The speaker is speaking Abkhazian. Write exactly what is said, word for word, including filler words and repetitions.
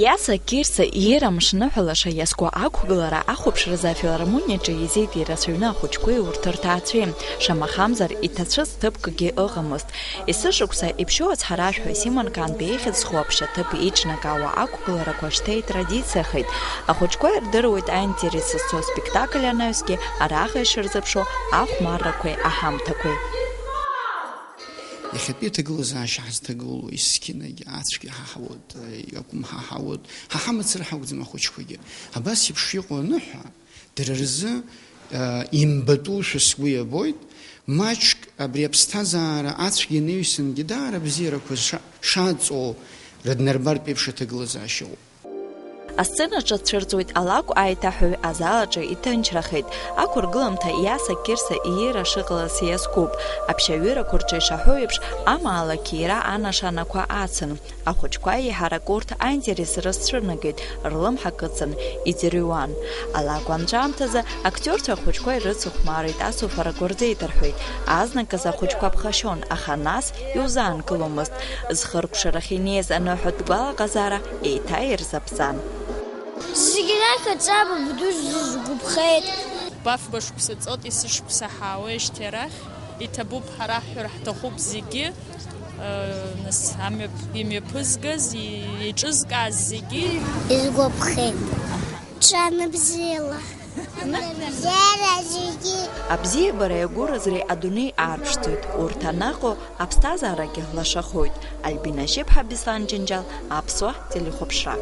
Иаса Қирса иира мшныҳәа лаша иазку ақәгылара ахәаԥшразы афилармониаҿы еизеит ирацәаҩны ахәыҷқәеи урҭ рҭаацәеи, шамахамзар, иҭацәыз ҭыԥкгьы ыҟамызт. Есышықәса иԥшьоу ацҳаражәҳәаҩ Симон Канбеи ихьӡ зху аԥшьаҭыԥ еиҿнакаауа ақәгыларақәа шьҭа итрадициахеит. Ахәыҷқәа ирдыруеит аинтерес зцу аспектакль анаҩсгьы араҟа ишырзыԥшу ахәмаррақәеи аҳамҭақәеи. Иахьатәи аҭагылазаашьа ҳазҭагылоу есқьынагь ацәгьа ҳаҳауеит, иакәым ҳаҳауеит, ҳа ҳамацара ҳакәӡам ахәыҷқәагьы. Абас еиԥш иҟоу аныҳәа, дара рзы, э, имбатәушәа сгәы иабоит, маҷк абри аԥсҭазаара ацәгьа инаҩсангьы даара бзиарақәа ша-, шаҵоу рыднарбартә еиԥш аҭагылазаашьа ыҟоуп. Асценаҿы дцәырҵуеит алакә аиҭаҳәаҩ, азал аҿы иҭынчрахеит. Ақәыргыламҭа Иаса Қирса иира шыҟалаз иазкуп. Аԥшьаҩырақәа рҿы ишаҳәо еиԥш, амаалықь иира анашанақәа ацын. Ахәыҷқәа еиҳарак урҭ аинтерес рызцәырнагеит, рлымҳа кыдҵан иӡырҩуан. Алакә анҵәамҭазы актиорцәа ахәыҷқәа ирыцыхәмарит, асуфарақәа рзеиҭарҳәеит. Азныказ ахәыҷқәа ԥхашьон, аха нас иузаанкыломызт. Зхыркәшарахь инеиз аныҳәатә гәалаҟазаара еиҭа ирзаԥҵан. Зегь рахь аҵабырг ду сзызгәаԥхеит. Хәба-фба шықәса ҵуеит, есышықәса ҳаауеижьҭеи арахь. Иҭабуп, ҳара ҳҳәар ҳҭахуп зегьы, э, нас, амҩаԥ-, имҩаԥызгаз, и-, еиҿызкааз зегьы. Изгәаԥхеит. Ҽаныбзиала. Ныбзиара зегьы. Абзиабареи агәыразреи адунеи аарԥшӡоит. Урҭ анаҟо, аԥсҭазаарагьы лашахоит. Альбина Шьыԥҳа, Беслан Џьынџьал, Аԥсуа телехәаԥшра.